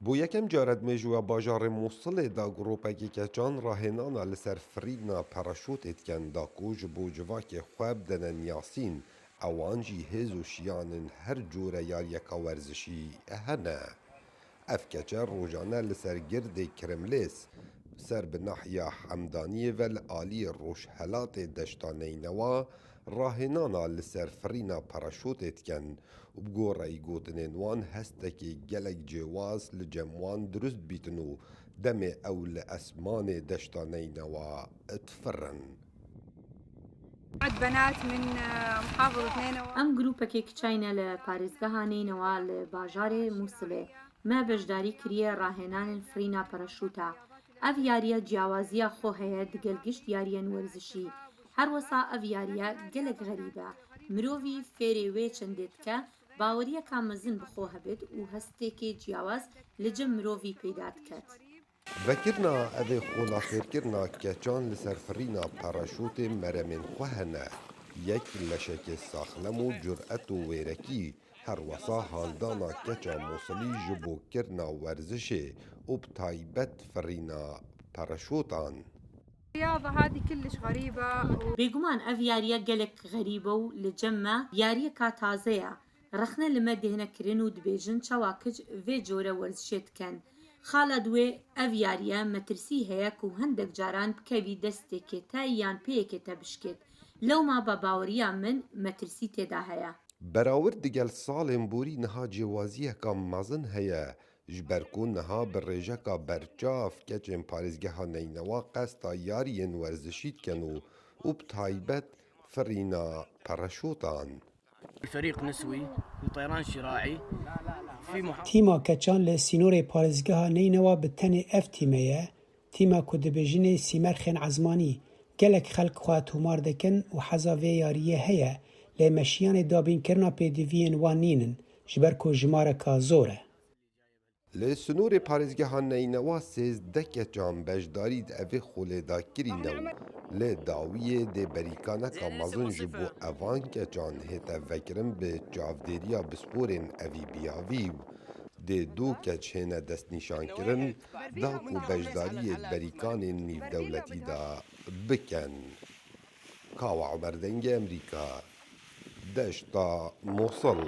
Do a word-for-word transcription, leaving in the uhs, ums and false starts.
Bo yekem care dimêj we bajarê Mûsilê de grûpekî keçan rahênana li ser firîna paraşûtê dikin, da ku ji bo civakê xwe bidene niyasîn, ewan jî hêz û şiyanên her cûre yariyeka werzişî hene. Ev keçe rojane li ser girdê Kirimlês, ser bi nahiya Hemdaniyê ve li aliyê rojhelatê deşta Neynewa, rahênana li ser firîna paraşûtê dikin û bi goreyî gotinên wan hestekê gelek cêwaz li cem wan dirust dibîtin û demê ew li esmanê deşta Neynewa difirin. مجموعة بنات من محافظة نينوى. Em grûpekê kiçayî ne li parêzgeha Neynewa li bajarê Mûsilê me beşdarî kiriye rahênanên firîna paraşûta. Ev yariya ciyawaziya xwe heye digel gişt yariyên werzişî. Her wisa ev yariya gelek xerîb e. Mirovî fêrê wê çendê dike, baweriyeka mezin bi xwe hebit û hestêkê ciyawaz li cem mirovî peyda diket. Vekirina evê xwelafêrkirina keçan li ser firîna paraşûtê meremên xwe hene. Yek leşekê saxlem û curet û wêrekî, her wesa handana keça Mûsilî ji bo kirina werzişê û bi taybet firîna paraşûtan. الرياضة هذه كلش غريبة و Bêguman ev yariya gelek xerîb e û li cem me yariyeka taze ye. Rexne li me dihne kirin û dibêjin çawa kiç vê cure werzişê dikin. Xala di wê ev yariye metirsî heye ku hindek caran bikevî destê kêtayî yan pêyekê te bişkêt. Lewma bi baweriya min metirsî tê de heye. Berawird digel salên borî niha cêwaziyeka mezin heye, ji ber ku niha bi rêjeka berçav keçên parêzgeha Neynewa qesta yariyên werzişî dikin û û bi taybet firîna paraşûtan. الفريق نسوي لطيران شراعي في محافظة Tîma keçan li sînorê parêzgeha Neynewa bi tenê ev tîme ye, tîma ku dibêjinê Sîmerxên Ezmanî. Gelek xelk xwe tomar dikin û heza vê yariyê heye, lê meşiyanê dabînkirina pêdiviyên wan nînin, ji ber ku jimareka zor e. Li sînorê parêzgeha Neynewa sêzdeh keçan beşdarî di evê xolê de kirîne û li dawiyê dê berîkaneka mezin ji bo evan keçan hête vekirin bi çavdêriya pisporên evî biyavî û dê du keç hêne destnîşankirin da ku beşdariyê di berîkanên nîvdewletî de bikin. Kawa Omer Dengê Emerîka, Deşta Mosil.